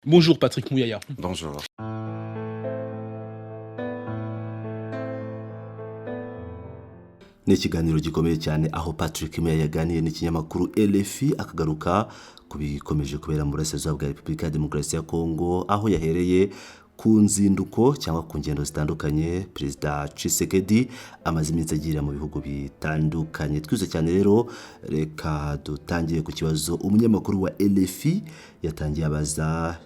Bonjour Patrick Muyaya. Bonjour. Ni ikiganiro gikomeye cyane aho Patrick Muyaya yaganiye n'ikinyamakuru RFI, akagaruka ku bikomeje kubera mu burasirazuba bwa Repubulika ya Demokarasi ya Kongo, aho yahereye ku nzinduko cyangwa ku ngendo zitandukanye Perezida Tshisekedi amaze iminsi agira mu bihugu bitandukanye. Twese cyane rero, reka dutangire ku kibazo umunyamakuru wa RFI yatangiye abaza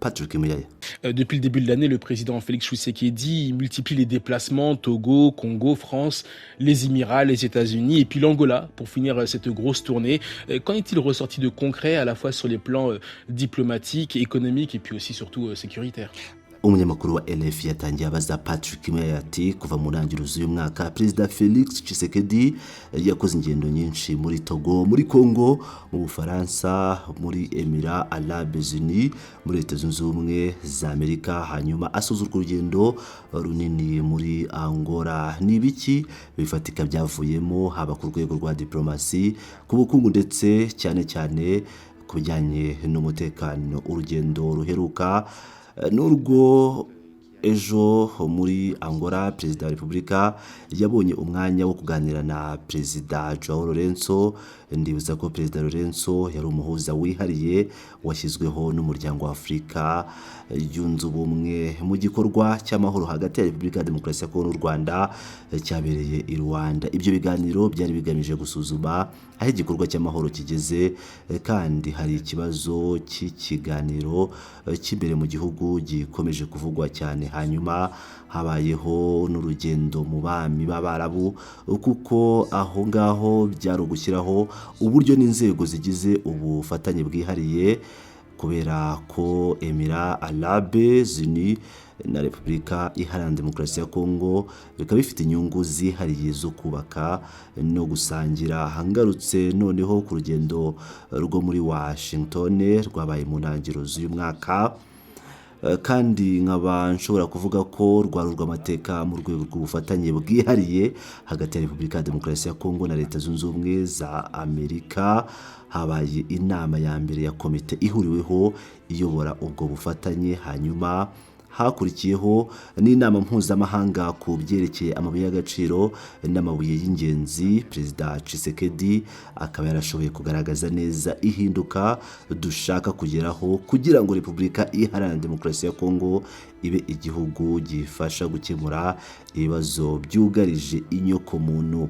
Patrick Muyaya. Depuis le début de l'année, le président Félix Tshisekedi multiplie les déplacements: Togo, Congo, France, les Émirats, les États-Unis et puis l'Angola pour finir cette grosse tournée. Qu'en est-il ressorti de concret à la fois sur les plans diplomatiques, économiques et puis aussi surtout sécuritaires? Umunyamakuru wa RFI yatangiye abaza Patrick Muyaya ati: kuva mu ntangiriro z'uyu mwaka, Perezida Felix Tshisekedi yakoze ingendo nyinshi muri Togo, muri Congo, mu Bufaransa, muri Emirats Arabes Unis, muri Leta Zunze Ubumwe za Amerika, hanyuma asoza urwo rugendo runini muri Angola. Ni ibiki bifatika byavuyemo, haba ku rwego rwa diplomasi, ku bukungu, ndetse cyane cyane ku bijyanye n'umutekano? Urugendo ruheruka n'urwo ejo muri Angola, Perezida wa Repubulika yabonye umwanya wo kuganira na Perezida Joao Lourenço. Ndibuza ko Perezida Lourenço yari umuhuza wihariye washyizweho n'Umuryango wa Afurika Yunze Ubumwe mu gikorwa cy'amahoro hagati ya Repubulika ya Demokarasi ya Kongo n'u Rwanda cyabereye i Rwanda. Ibyo biganiro byari bigamije gusuzuma aho igikorwa cy'amahoro kigeze, kandi hari ikibazo cy'ikiganiro cy'imbere mu gihugu gikomeje kuvugwa cyane. Hanyuma habayeho n'urugendo mu bami b'Abarabu, kuko aho ngaho byari ugushyiraho uburyo n'inzego zigize ubufatanye bwihariye, kubera ko Emirats Arabes Unis na Repubulika Iharanira Demokarasi ya Kongo bikaba bifite inyungu zihariye zo kubaka no gusangira. Hangarutse noneho ku rugendo rwo muri Washington rwabaye mu ntangiriro z'uyu mwaka, kandi nkaba nshobora kuvuga ko rwari urw'amateka mu rwego rw'ubufatanye bwihariye hagati ya Repubulika ya Demokarasi ya Kongo na Leta Zunze Ubumwe za Amerika. Habaye inama ya mbere ya komite ihuriweho iyobora ubwo bufatanye, hanyuma hakurikiyeho n'inama mpuzamahanga ku byerekeye amabuye y'agaciro n'amabuye y'ingenzi. Perezida Tshisekedi akaba yarashoboye kugaragaza neza ihinduka dushaka kugeraho kugira ngo Repubulika Iharanira Demokarasi ya Kongo ibe igihugu gifasha gukemura ibibazo byugarije inyokomuntu.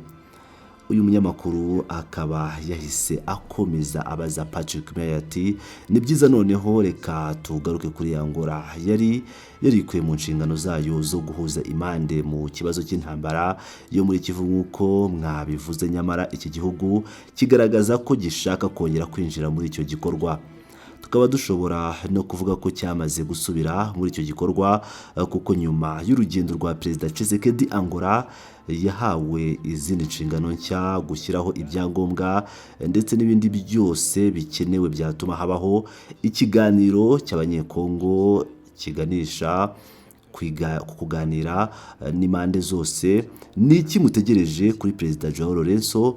Uyu munyamakuru akaba yahise akomeza abaza Patrick Muyaya ati: ni byiza, noneho reka tugaruke kuri Angola yari yarikuye mu nshingano zayo zo guhuza impande mu kibazo cy'intambara yo muri Kivu nk'uko mwabivuze, nyamara iki gihugu kigaragaza ko gishaka kongera kwinjira muri icyo gikorwa. Tukaba dushobora no kuvuga ko cyamaze gusubira muri icyo gikorwa, kuko nyuma y'urugendo rwa Perezida Tshisekedi, Angola yahawe izindi nshingano nshya, gushyiraho ibyangombwa ndetse n'ibindi byose bikenewe byatuma habaho ikiganiro cy'Abanyekongo kiganisha kuganira n'impande zose. Ni iki mutegereje kuri Perezida Joao Lourenço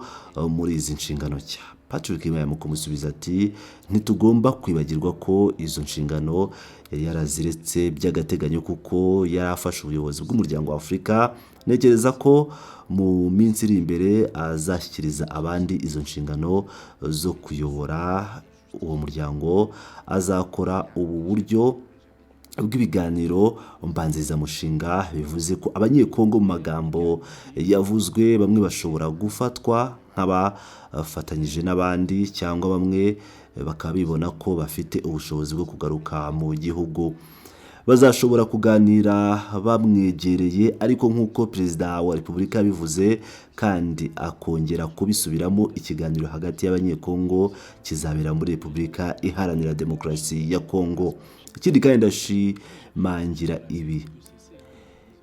muri izi nshingano nshya? Patrick Muyaya mu kumusubiza ati: ntitugomba kwibagirwa ko izo nshingano yari yaraziretse by'agateganyo kuko yari afashe ubuyobozi bw'Umuryango wa Afurika. Ntekereza ko mu minsi iri imbere azashyikiriza abandi izo nshingano zo kuyobora uwo muryango. Azakora ubu buryo bw'ibiganiro mbanzirizamushinga, bivuze ko Abanyekongo mu magambo yavuzwe bamwe bashobora gufatwa nk'abafatanyije n'abandi, cyangwa bamwe bakaba bibona ko bafite ubushobozi bwo kugaruka mu gihugu, bazashobora kuganira bamwegereye. Ariko nk'uko Perezida wa Repubulika yabivuze kandi akongera kubisubiramo, ikiganiro hagati y'Abanyekongo kizabera muri Repubulika Iharanira Demokarasi ya Kongo. Ikindi kandi ndashimangira ibi: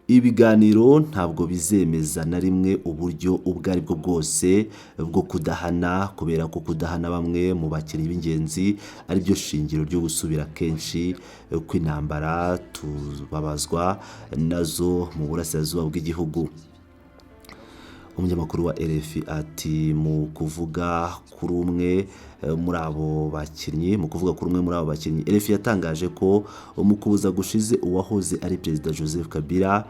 ibiganiro ntabwo bizemeza na rimwe uburyo ubwo ari bwo bwose bwo kudahana, kubera ko kudahana bamwe mu bakinnyi b'ingenzi ari byo shingiro ryo gusubira kenshi kw'intambara tubabazwa nazo mu burasirazuba bw'igihugu. Umunyamakuru wa RFI ati: mu kuvuga kuri umwe muri abo bakinnyi. Mu kuvuga kuri umwe muri abo bakinnyi, RFI yatangaje ko mu kubuza gushize uwahoze ari Perezida Joseph Kabila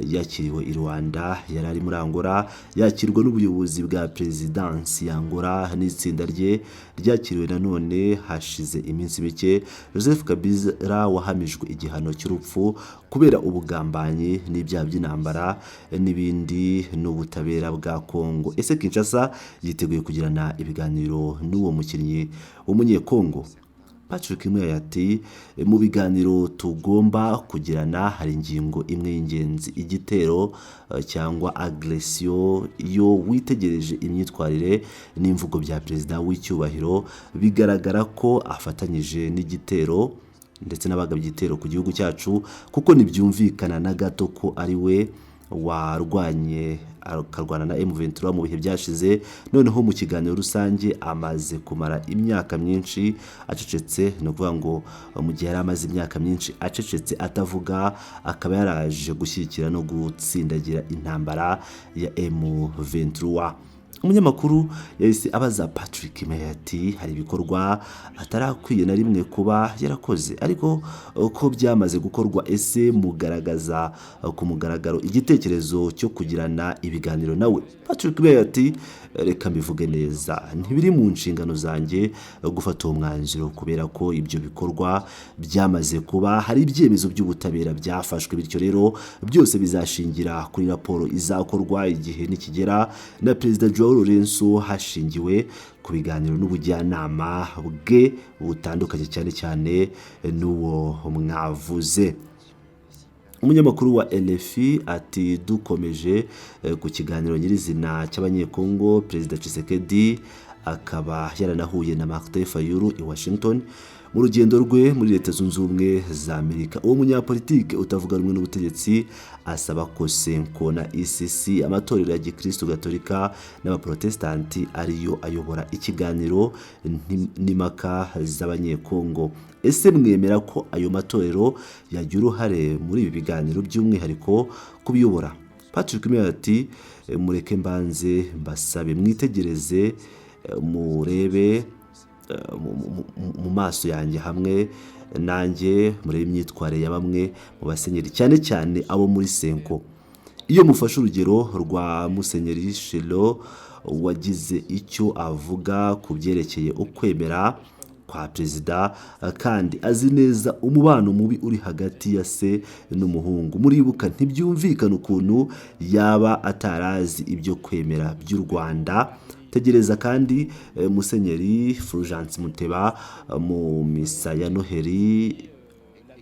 yakiriwe i Rwanda, yari ari muri Angola, yakirwa n'ubuyobozi bwa perezidansi ya Angola n'itsinda rye ryakiriwe nanone hashize iminsi mike. Joseph Kabila wahamijwe igihano cy'urupfu kubera ubugambanyi n'ibyaha by'intambara n'ibindi n'ubutabera bwa Kongo. Ese Kinshasa yiteguye kugirana ibiganiro n'uwo mukinnyi w'umunyekongo? Patrick Muyaya ati mu biganiro tugomba kugirana hari ingingo imwe y'ingenzi, igitero cyangwa agression. Iyo witegereje imyitwarire n'imvugo bya perezida w'icyubahiro, bigaragara ko afatanyije n'igitero ndetse n'abagabye igitero ku gihugu cyacu, kuko ntibyumvikana na gato ko ari we warwanye akarwana na M23 mu bihe byashize. Noneho mu kiganiro rusange amaze kumara imyaka myinshi acecetse, ni ukuvuga ngo mu gihe yari amaze imyaka myinshi acecetse atavuga, akaba yaraje gushyigikira no gutsindagira intambara ya M23. Umunyamakuru yahise abaza Patrick Muyaya ati hari ibikorwa atarakwiye na rimwe kuba yarakoze, ariko ko byamaze gukorwa, ese mugaragaza ku mugaragaro igitekerezo cyo kugirana ibiganiro nawe? Patrick Muyaya ati reka mbivuge neza, ntibiri mu nshingano zanjye gufata uwo mwanzuro kubera ko ibyo bikorwa byamaze kuba, hari ibyemezo by'ubutabera byafashwe, bityo rero byose bizashingira kuri raporo izakorwa igihe nikigera na Perezida João Lourenço, hashingiwe ku biganiro n'ubujyanama bwe butandukanye, cyane cyane n'uwo mwavuze. Umunyamakuru wa RFI ati dukomeje ku kiganiro nyirizina cy'abanyekongo, Perezida Tshisekedi akaba yaranahuye na Martin Fayulu i Washington mu rugendo rwe muri Leta Zunze Ubumwe za Amerika. Uwo munyapolitike utavuga rumwe n'ubutegetsi asaba ko CENCO na ECC, amatorero ya Gikristo Gatolika n'Abaprotestanti, ariyo ayobora ikiganiro n'impaka z'abanyekongo. Ese mwemera ko ayo matorero yagira uruhare muri ibi biganiro, by'umwihariko kubiyobora? Patrick Muyaya ati mureke mbanze mbasabe mwitegereze, murebe mu maso yanjye hamwe nanjye, murebe imyitwarire ya bamwe mu basenyeri, cyane cyane abo muri CENCO. Iyo mufashe urugero rwa Musenyeri Shelo wagize icyo avuga ku byerekeye ukwemera kwa perezida, kandi azi neza umubano mubi uri hagati ya se n'umuhungu, muribuka, ntibyumvikana ukuntu yaba atarazi ibyo kwemera by'u Rwanda. Tegereza kandi Musenyeri Fulgence Muteba mu misa ya Noheli,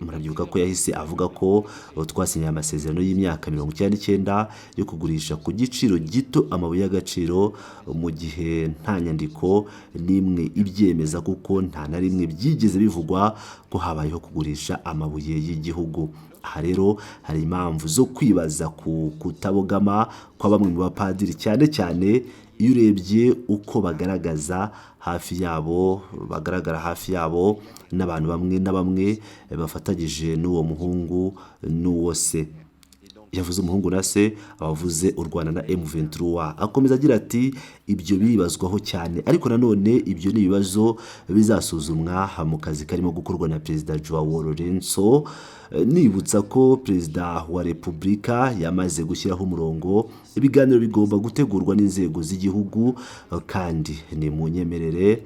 murabyibuka ko yahise avuga ko twasinye amasezerano y'imyaka 99 yo kugurisha ku giciro gito amabuye y'agaciro, mu gihe nta nyandiko n'imwe ibyemeza, kuko nta na rimwe byigeze bivugwa ko habayeho kugurisha amabuye y'igihugu. Aha rero hari impamvu zo kwibaza ku kutabogama kwa bamwe mu bapadiri, cyane cyane iyo urebye uko bagaragaza hafi yabo, bagaragara hafi yabo n'abantu bamwe na bamwe bafatanyije n'uwo muhungu n'uwo se. Yavuze umuhungu na se, abavuze u Rwanda na M23. Akomeza agira ati ibyo biribazwaho cyane, ariko nanone ibyo ni ibibazo bizasuzumwa mu kazi karimo gukorwa na Perezida João Lourenço. Nibutsa ko Perezida wa Repubulika yamaze gushyiraho umurongo, ibiganiro bigomba gutegurwa n'inzego z'igihugu, kandi ni mu nyemerere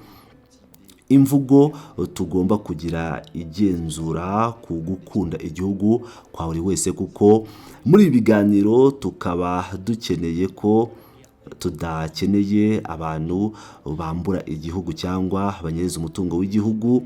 imvugo tugomba kugira igenzura ku gukunda igihugu kwa buri wese, kuko muri ibi biganiro tukaba dukeneye ko tudakeneye abantu bambura igihugu cyangwa banyereza umutungo w'igihugu.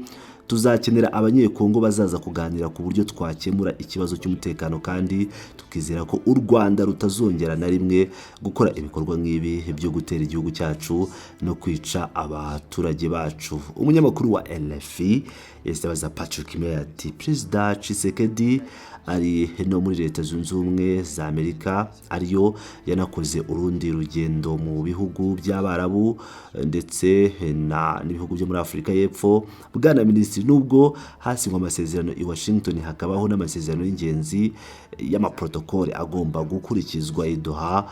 Tuzakenera abanyekongo bazaza kuganira ku buryo twakemura ikibazo cy'umutekano, kandi tukizera ko u Rwanda rutazongera na rimwe gukora ibikorwa nk'ibi byo gutera igihugu cyacu no kwica abaturage bacu. Umunyamakuru wa RFI yahise abaza Patrick Muyaya ati Perezida Tshisekedi ari no muri Leta Zunze Ubumwe za Amerika, ariyo yanakoze urundi rugendo mu bihugu by'Abarabu ndetse n'ibihugu byo muri Afurika y'Epfo. Bwana Minisitiri, nubwo hasinywe amasezerano i Washington, hakabaho n'amasezerano y'ingenzi y'amaprotokole agomba gukurikizwa i Doha,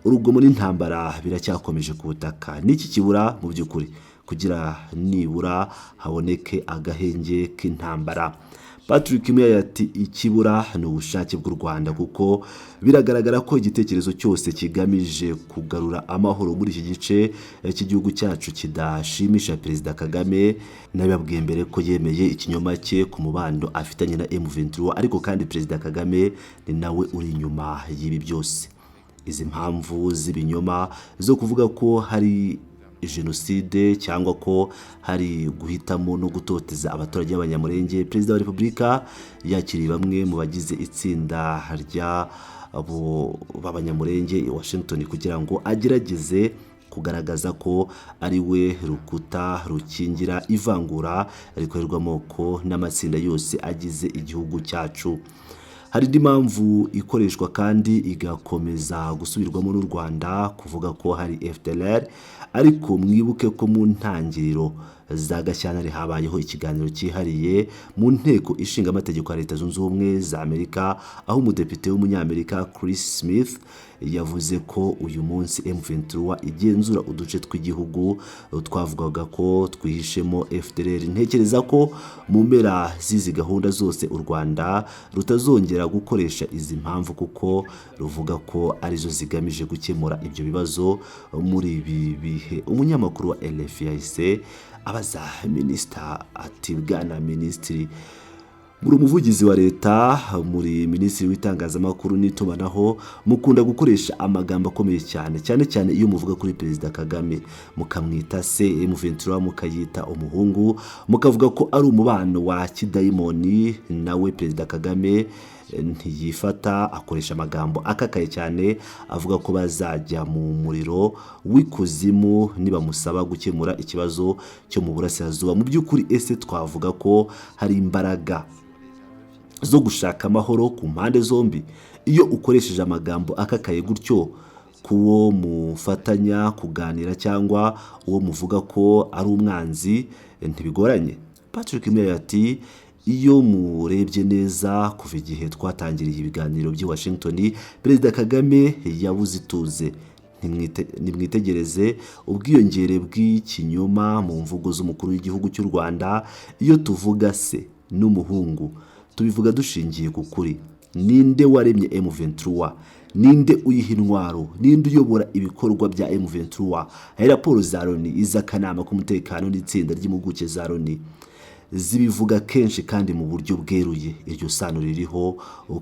urugomo n'intambara biracyakomeje ku butaka. Niki kibura mu by'ukuri kugira nibura haboneke agahenge k'intambara. Patrick Muyaya ati ikibura ni ubushake bw'u Rwanda, kuko biragaragara ko igitekerezo cyose kigamije kugarura amahoro muri iki gice cy'igihugu cyacu kidashimisha Perezida Kagame. Nabibabwiye mbere ko yemeye ikinyoma cye ku mubano afitanye na M23, ariko kandi Perezida Kagame ni nawe uri inyuma y'ibi byose. Izi mpamvu z'ibinyoma zo kuvuga ko hari jenoside cyangwa ko hari guhitamo no gutoteza abaturage b'Abanyamulenge, Perezida wa Repubulika yakiriye bamwe mu bagize itsinda ry'abo b'Abanyamulenge i Washington kugira ngo agerageze kugaragaza ko ari we rukuta rukingira ivangura rikorerwa amoko n'amatsinda yose agize igihugu cyacu. Hari indi mpamvu ikoreshwa kandi igakomeza gusubirwamo n'u Rwanda, kuvuga ko hari FDLR, ariko mwibuke ko mu ntangiriro za Gashyantare habayeho ikiganiro cyihariye mu nteko ishinga amategeko ya Leta Zunze Ubumwe za Amerika, aho umudepite w'umunyamerika Chris Smith yavuze ko uyu munsi M23 igenzura uduce tw'igihugu twavugaga ko twihishemo FDLR. Ntekereza ko mu mpera z'izi gahunda zose u Rwanda rutazongera gukoresha izi mpamvu, kuko ruvuga ko arizo zigamije gukemura ibyo bibazo muri ibi bihe. Umunyamakuru wa RFI yahise abaza minisita ati bwana minisitiri, muri umuvugizi wa leta, muri minisitiri w'itangazamakuru n'itumanaho, mukunda gukoresha amagambo akomeye cyane cyane cyane iyo muvuga kuri Perezida Kagame, mukamwita se M23, mukayita umuhungu, mukavuga ko ari umubano wa kidayimoni. Nawe Perezida Kagame ntiyifata, akoresha amagambo akakaye cyane avuga ko bazajya mu muriro w'ikuzimu nibamusaba gukemura ikibazo cyo mu burasirazuba. Mu by'ukuri ese twavuga ko hari imbaraga zo gushaka amahoro ku mpande zombi? Iyo ukoresheje amagambo akakaye gutyo kuwo mufatanya kuganira cyangwa uwo muvuga ko ari umwanzi, ntibigoranye. Patrick Muyaya ati iyo murebye neza kuva igihe twatangiriye ibiganiro by'i Washington, Perezida Kagame yabuze ituze. Nimwitegereze ubwiyongere bw'ikinyoma mu mvugo z'umukuru w'igihugu cy'u Rwanda. Iyo tuvuga se n'umuhungu tubivuga dushingiye ku kuri. Ninde waremye M23? Ninde uyiha intwaro? Ninde uyobora ibikorwa bya M23? Hari raporo za Loni, iz'akanama k'umutekano n'itsinda ry'impuguke za Loni zibivuga kenshi kandi mu buryo bweruye. Iryo sano ririho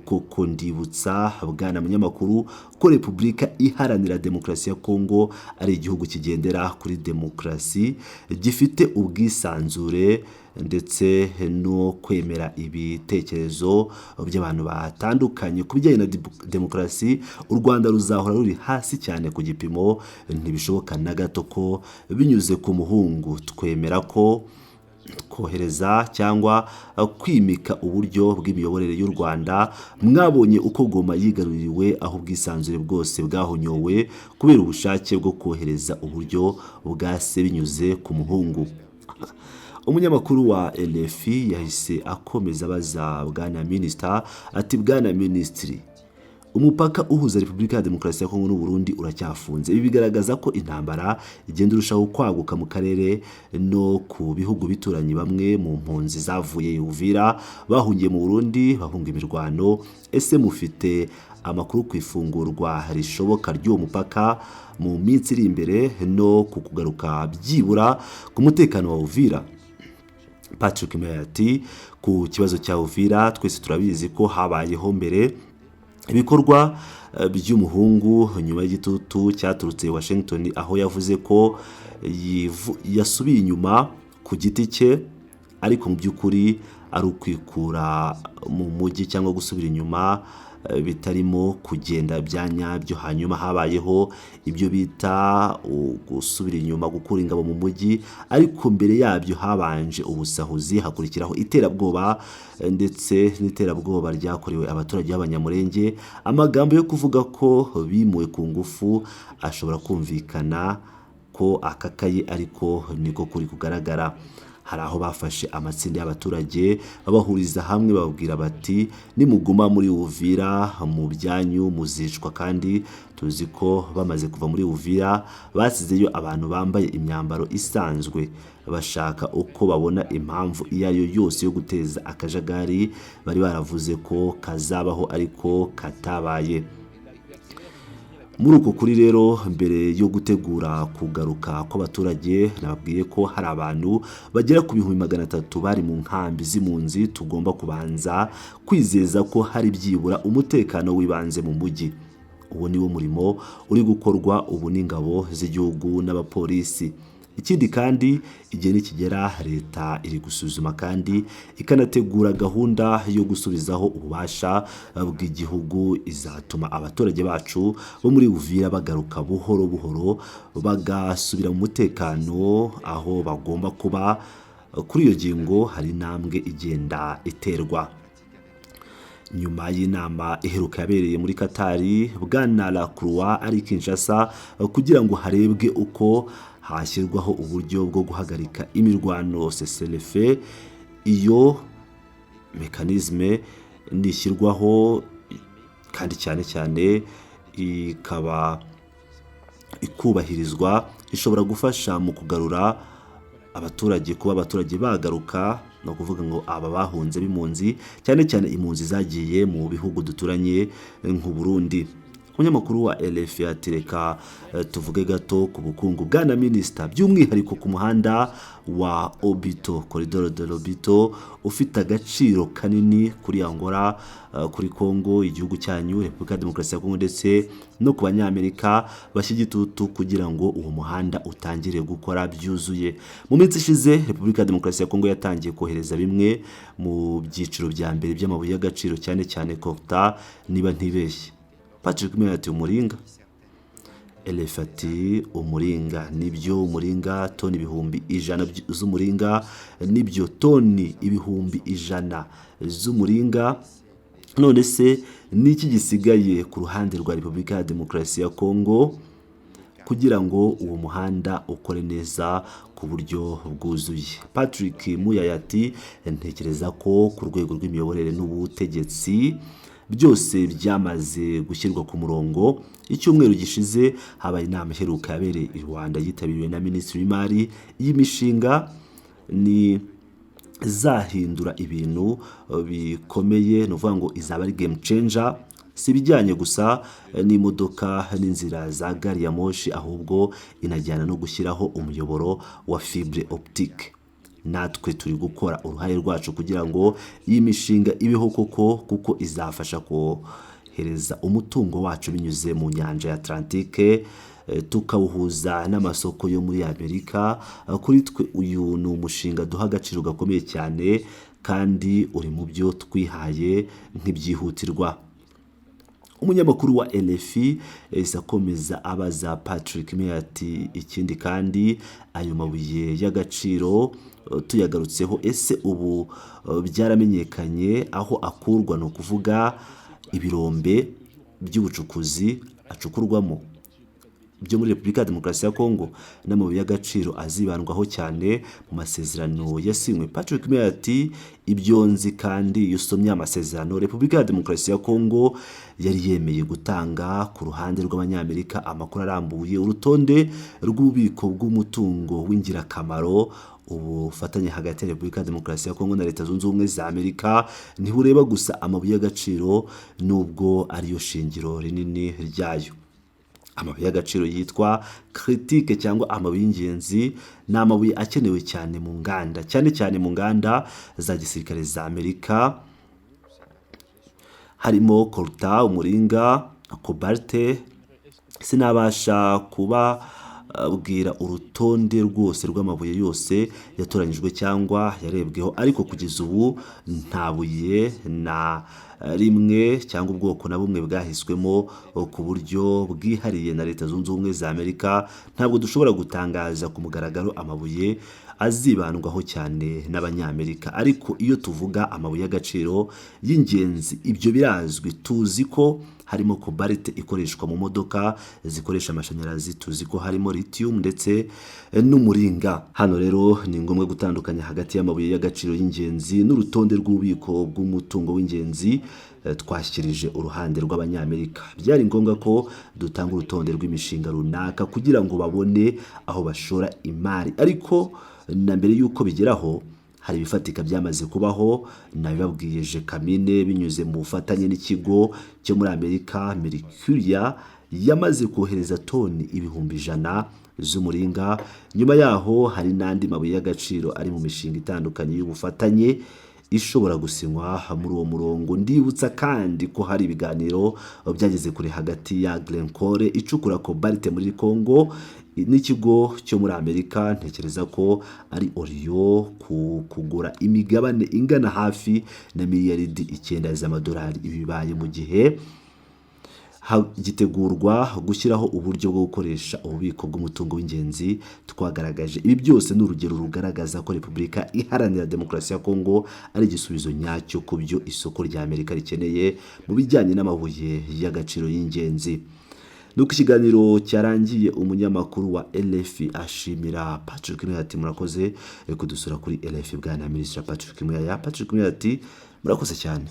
koko. Ndibutsa bwana munyamakuru ko Repubulika Iharanira Demokarasi ya Kongo ari igihugu kigendera kuri demokarasi, gifite ubwisanzure ndetse no kwemera ibitekerezo by'abantu batandukanye. Ku bijyanye na demokarasi, u Rwanda ruzahora ruri hasi cyane ku gipimo. Ntibishoboka na gato ko binyuze ku muhungu twemera ko kohereza cyangwa kwimika uburyo bw'imiyoborere y'u Rwanda. Mwabonye uko Goma yigaruriwe, aho ubwisanzure bwose bwahonyowe kubera ubushake bwo kohereza uburyo bwa se binyuze ku muhungu. Umunyamakuru wa RFI yahise akomeza abaza bwana minisita ati bwana minisitiri, umupaka uhuza Repubulika ya Demokarasi ya Kongo n'u Burundi uracyafunze. Ibi bigaragaza ko intambara igenda irushaho kwaguka mu karere no ku bihugu bituranyi. Bamwe mu mpunzi zavuye Uvira bahungiye mu Burundi bahunga imirwano. Ese mufite amakuru ku ifungurwa rishoboka ry'uwo mupaka mu minsi iri imbere no ku kugaruka byibura ku mutekano wa Uvira? Patrick Muyaya ati ku kibazo cya Uvira twese turabizi ko habayeho mbere ibikorwa by'umuhungu nyuma y'igitutu cyaturutse Washington, aho yavuze ko yasubiye inyuma ku giti cye, ariko mu by'ukuri ari ukwikura mu mujyi cyangwa gusubira inyuma bitarimo kugenda bya nyabyo. Hanyuma habayeho ibyo bita gusubira inyuma, gukura ingabo mu mujyi, ariko mbere yabyo habanje ubusahuzi, hakurikiraho iterabwoba ndetse n'iterabwoba ryakorewe abaturage b'Abanyamulenge. Amagambo yo kuvuga ko bimuwe ku ngufu ashobora kumvikana ko akakaye, ariko niko kuri kugaragara. Hari aho bafashe amatsinda y'abaturage babahuriza hamwe, bababwira bati: "Nimuguma muri Uvira mu byanyu muzicwa." Kandi tuzi ko bamaze kuva muri Uvira basizeyo abantu bambaye imyambaro isanzwe, bashaka uko babona impamvu iyo ari yo yose yo guteza akajagari bari baravuze ko kazabaho ariko katabaye. Muri uko kuri rero, mbere yo gutegura kugaruka kw'abaturage, nababwiye ko hari abantu bagera ku 300,000 bari mu nkambi z'impunzi. Tugomba kubanza kwizeza ko hari byibura umutekano w'ibanze mu mujyi. Uwo ni wo murimo uri gukorwa ubu n'ingabo z'igihugu n'abapolisi. Ikindi kandi, igihe nikigera, leta iri gusuzuma kandi ikanategura gahunda yo gusubizaho ububasha bw'igihugu izatuma abaturage bacu bo muri Uvira bagaruka buhoro buhoro, bagasubira mu mutekano aho bagomba kuba. Kuri iyo ngingo hari intambwe igenda iterwa. Nyuma y'inama iheruka yabereye muri Katari, Bwana Lacroix ari Kinshasa kugira ngo harebwe uko hashyirwaho uburyo bwo guhagarika imirwano, cessez-le-feu. Iyo mécanisme nishyirwaho kandi cyane cyane ikaba ikubahirizwa, ishobora gufasha mu kugarura abaturage, kuba abaturage bagaruka, ni ukuvuga ngo aba bahunze b'impunzi, cyane cyane impunzi zagiye mu bihugu duturanye nk'u Burundi. Umunyamakuru wa RFI ati: "Reka tuvuge gato ku bukungu, bwana minisita, by'umwihariko ku muhanda wa Obito, corridor de Lobito, ufite agaciro kanini kuri Angola, kuri Congo, igihugu cyanyu Repubulika ya Demokarasi ya Congo, ndetse no ku Banyamerika bashyira igitutu kugira ngo uwo muhanda utangire gukora byuzuye. Mu minsi ishize Repubulika ya Demokarasi ya Congo yatangiye kohereza bimwe mu byiciro bya mbere by'amabuye y'agaciro, cyane cyane coltan, niba ntibeshye." Patrick Muyaya ati: "Umuringa?" RFI ati: "Umuringa, nibyo, umuringa, toni 100,000 z'umuringa." "Nibyo, toni 100,000 z'umuringa. None se niki gisigaye ku ruhande rwa Repubulika ya Demokarasi ya Kongo kugira ngo uwo muhanda ukore neza ku buryo bwuzuye?" Patrick Muyaya ati: "Ntekereza ko ku rwego rw'imiyoborere n'ubutegetsi byose byamaze gushyirwa ku murongo. Icyumweru gishize habaye inama iheruka yabereye i Rwanda, yitabiriwe na minisitiri w'imari. Iyi mishinga ni izahindura ibintu bikomeye, ni ukuvuga ngo izaba ari game changer. Si ibijyanye gusa n'imodoka n'inzira za gari ya moshi, ahubwo inajyana no gushyiraho umuyoboro wa fibre optique. Natwe turi gukora uruhare rwacu kugira ngo iyi mishinga ibeho koko, kuko izafasha kohereza umutungo wacu binyuze mu nyanja ya Atlantique, tukawuhuza n'amasoko yo muri Amerika. Kuri twe uyu ni umushinga duha agaciro gakomeye cyane kandi uri mu byo twihaye nk'ibyihutirwa." Umunyamakuru wa RFI yahise akomeza abaza Patrick Muyaya ati: "Ikindi kandi, ayo mabuye y'agaciro tuyagarutseho, ese ubu byaramenyekanye aho akurwa, ni ukuvuga ibirombe by'ubucukuzi acukurwamo byo muri Repubulika ya Demokarasi ya Kongo, n'amabuye y'agaciro azibandwaho cyane mu masezerano yasinywe?" Patrick Muyaya ati: "Ibyo nzi, kandi iyo usomye amasezerano, Repubulika ya Demokarasi ya Kongo yari yemeye gutanga ku ruhande rw'Abanyamerika amakuru arambuye, urutonde rw'ububiko bw'umutungo w'ingirakamaro. Ubufatanye hagati ya Repubulika ya Demokarasi ya Kongo na Leta Zunze Ubumwe za Amerika ntibureba gusa amabuye y'agaciro, nubwo ariyo shingiro rinini ryayo. Amabuye y'agaciro yitwa critique cyangwa amabuye y'ingenzi ni amabuye akenewe cyane mu nganda, cyane cyane mu nganda za gisirikare za Amerika, harimo coltan, umuringa, cobalt. Sinabasha kubabwira urutonde rwose rw'amabuye yose yatoranyijwe cyangwa yarebweho, ariko kugeza ubu nta buye na rimwe cyangwa ubwoko na bumwe bwahiswemo ku buryo bwihariye na Leta Zunze Ubumwe za Amerika. Ntabwo dushobora gutangaza ku mugaragaro amabuye azibandwaho cyane n'Abanyamerika, ariko iyo tuvuga amabuye y'agaciro y'ingenzi, ibyo birazwi, tuzi ko harimo cobalt ikoreshwa mu modoka zikoresha amashanyarazi, tuzi ko harimo lithium ndetse n'umuringa. Hano rero ni ngombwa gutandukanya hagati y'amabuye y'agaciro y'ingenzi n'urutonde rw'ububiko bw'umutungo w'ingenzi twashyikirije uruhande rw'Abanyamerika. Byari ngombwa ko dutanga urutonde rw'imishinga runaka kugira ngo babone aho bashora imari, ariko na mbere y'uko bigeraho hari ibifatika byamaze kubaho. Nabibabwiye, Gécamines binyuze mu bufatanye n'ikigo cyo muri Amerika Mercuria yamaze kohereza toni 100,000 z'umuringa. Nyuma yaho hari n'andi mabuye y'agaciro ari mu mishinga itandukanye y'ubufatanye ishobora gusinywa muri uwo murongo. Ndibutsa kandi ko hari ibiganiro byageze kure hagati ya Glencore icukura cobalt muri Congo n'ikigo cyo muri Amerika, ntekereza ko ari Orion, ku kugura imigabane ingana hafi na miliyaridi 9 z'amadolari. Ibi bibaye mu gihe gitegurwa gushyiraho uburyo bwo gukoresha ububiko bw'umutungo w'ingenzi twagaragaje. Ibi byose ni urugero rugaragaza ko Repubulika Iharanira Demokarasi ya Kongo ari igisubizo nyacyo ku byo isoko rya Amerika rikeneye mu bijyanye n'amabuye y'agaciro y'ingenzi. Nuko ikiganiro cyarangiye, umunyamakuru wa RFI ashimira Patrick Muyaya ati: "Murakoze kudusura kuri RFI, bwana Minisitiri Patrick Muyaya." Patrick Muyaya ati: "Murakoze cyane."